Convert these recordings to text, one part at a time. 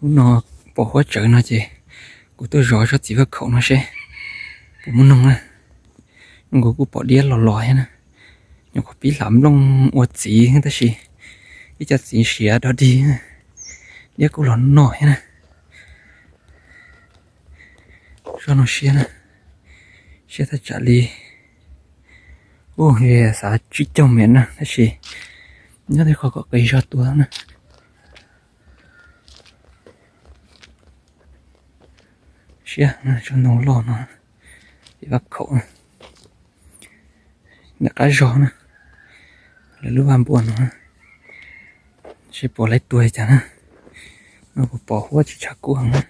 Hnub no pom huab tsawv no ces kuv tuaj zov tsob txiv vaj khaum no seb puas muaj noog na. Nkaus kuj pom diab los los thiab na. Nyuam qhuav pib hlav nplooj ua txiv tab sis ib co txiv siav dog dig, diab kuj los noj thiab na. Zoj no siab na, siab thaj tsam li, u, xav tsib caug mev na tab sis nyob tej qhov kom qis zog tuaj na. Siab, tsob ntoo loj no, txiv vaj khaum na, nram qab zog na, lawv lub vaj npua no, seb puas laib tuag li cas na. No kuv pom huab tsis tshav kub heev na.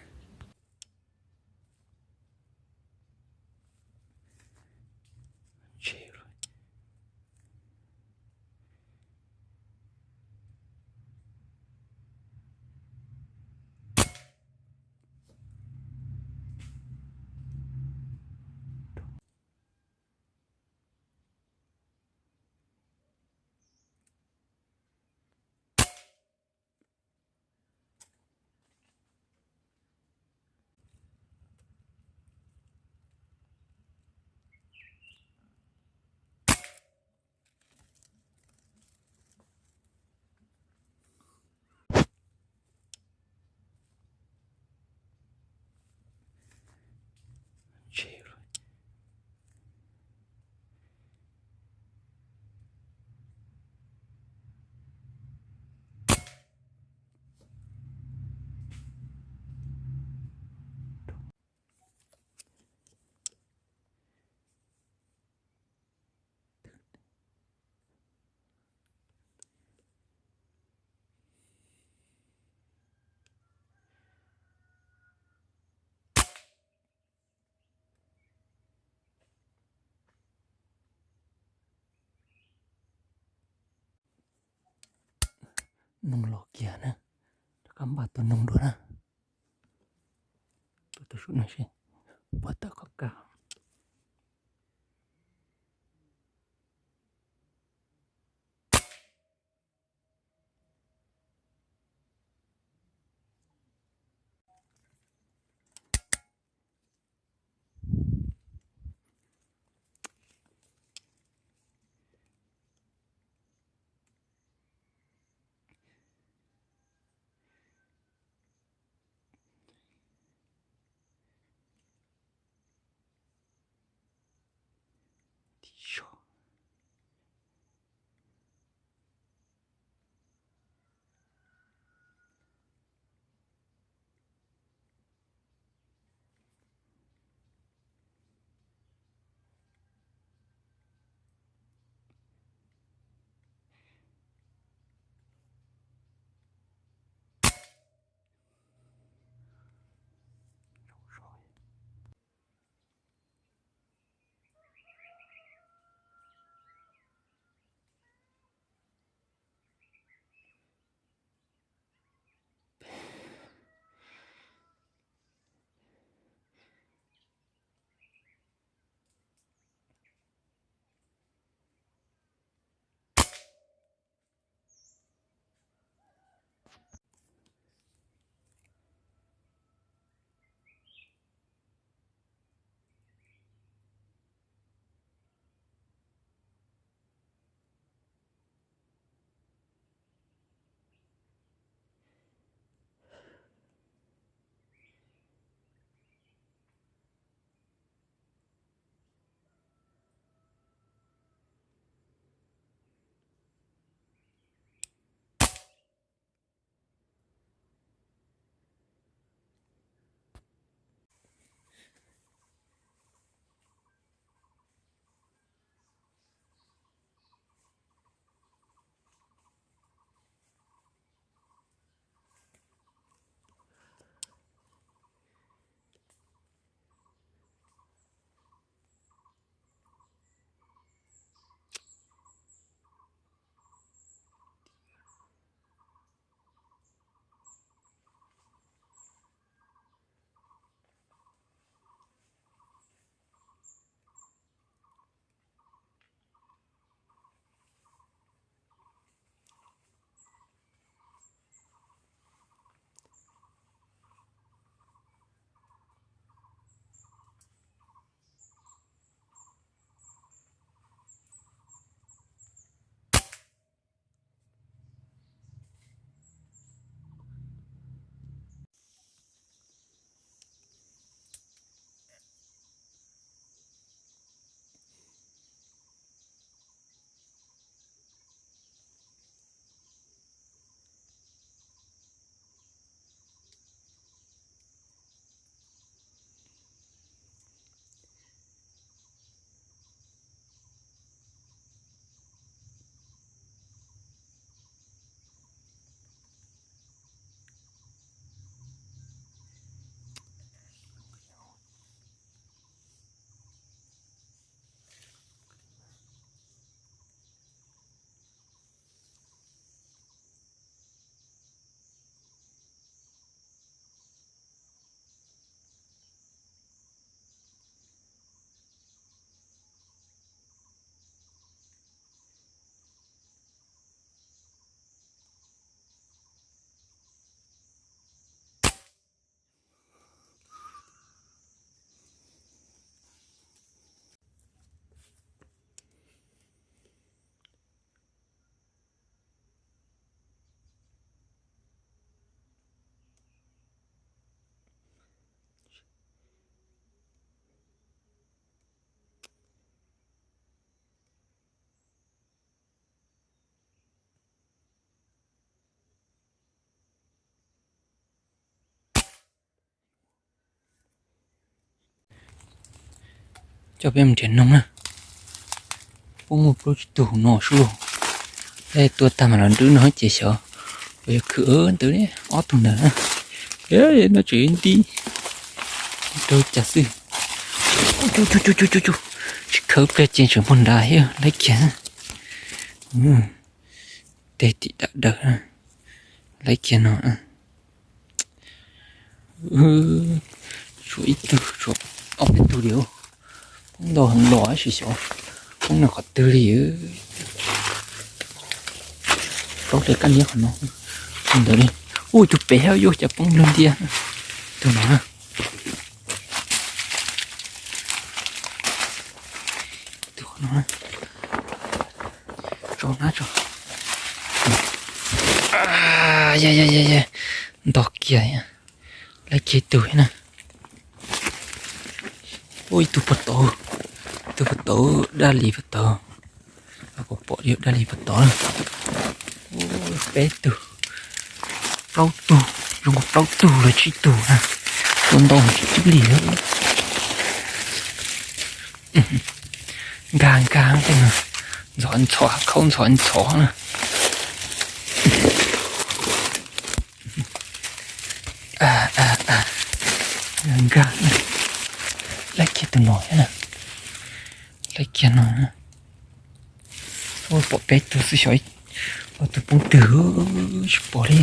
Noog los kiag na, rov qab npaj tua noog dua na. Tua tus sum no seb puas tawm qhov kaj. Coj peb mus nrhiav noog na. Poob muaj plaub tsib tug no sub. Tua tag mam los nrhiav no ces xyov puas yuav khwv ntawd li ob tug ntawd na. No tseem ib ntib rau cas xwb. Tsis khawv pliag ces tseem muag nrad thiab, laib kiag. Teg tim dam dawm, laib kiag no. Tshuav ib tug, tshuav ob peb tug li. Poob ntau heev los tab sis xyov poob nws qhov twg li. Plaub hle kab niab qhov no. Ntawd li. Ua tus pem thiab, yuav cas poob lug ntiag. Tus no, tus no, tso na tso. Nto kiag, laib kiag ib tug na. Ua ib tug puag tod, tus puag tod, dab li puag tod. Pom pom li dab li puag tod. Peb tug, plaub tug, zoo nkaus plaub tug los tsib tug na. Tua ntau tsis li. Nkag nkag tej no, ntxhov ntxhov, khaub ntxhov ntxhov na. Nkag, laib kiag tus no thiab na. Laib kiag no. Pom peb tug xwb xyov ob tug poob twg, tsis pom li.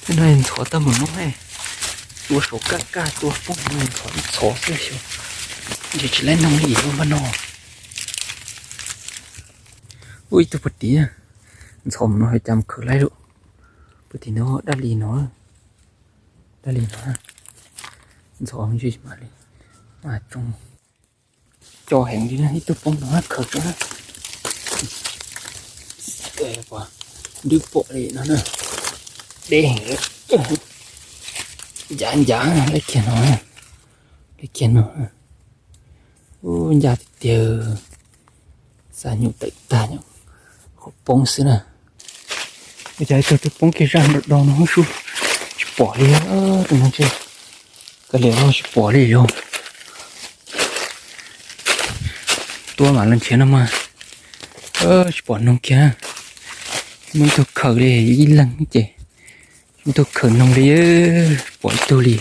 Tej no ntxhov tag mus no, tua saum kaj kaj tua poob ntxhov ntxhov xwb xyov. Ntshe tsis laib noog li lub npaj no. Ua ib tug puag tim, ntxhov mus no cas mus khawv laib lawm. Puag tim no dab li no, dab li no, ntxhov ntsis mam li, mas tsoos co heev li na, ib tug poob no khawv na. Twb pom li no na, deb heev, ncav ncav, laib kiag no, laib kiag no. Ub, ncaj tiag tiag, xa nyuj tawm tag nyuj, qhov poob xwb na. Ua cas ib tug twb poob kiag zaj do do no sub, tsis pom li, tus no ntshe kav liam los tsis pom li yog. Tua mam los nrhiav no mas, tsis pom noog kiag. Muaj ib tug khaws li ib leeg ces, muaj ib tug khaws noog li, pom ib tug li.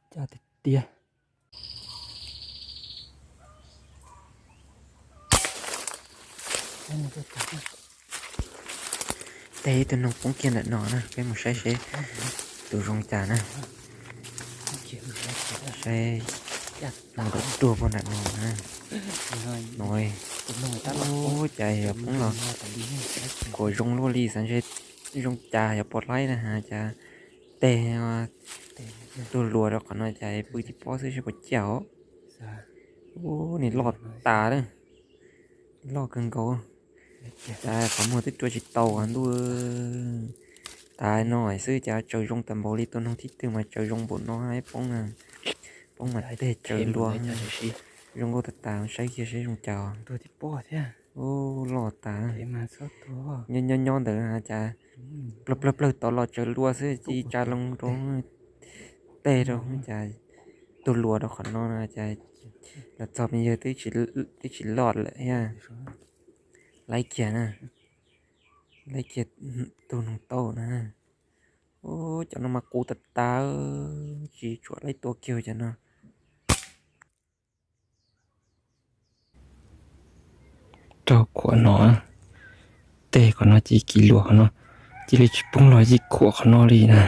Cas tiag tiag. Teg ib tug noog poob kiag ntawm no na, peb mus saib seb tus zoo cas na. Saib, mus dab ruag puag nram no na. No, ub, cas yog poob los kuas zoo luaj li, xav ntshe zoo cas yog pom laib na, cas teg tuag luas rau qhov no cas pw tib pob xwb seb puas ciaj os. Ub, nws loj tas lawm, loj kawg nkaus. Cas qhov muag twb rua tsis tau ntuj. Tas no xwb cas tsaws zoo tas npaum li, tus noog thib twg mas tsaws zoo npaum no, poob, poob mas teg tsaws luas zoo nkauj tas tas, saib kiag seb zoo cas. Ub, loj tas. Nyob nyob nyob ntawd cas plawg plawg plawg tod los tsaws luas xwb, cia li tsa loo rau teg rau cas tuag luas rau qhov no no cas los txog me yawg twb tsis loj lawm thiab. Laib kiag na, laib kiag tus noog tauj na. Ub, cov no mas qus tas tas, tsis tshua laib tua kiag cov no. Rau khuam no, teg qhov no cia li kis luas qhov no, cia li tsis poob los cia li khuam qhov no li na.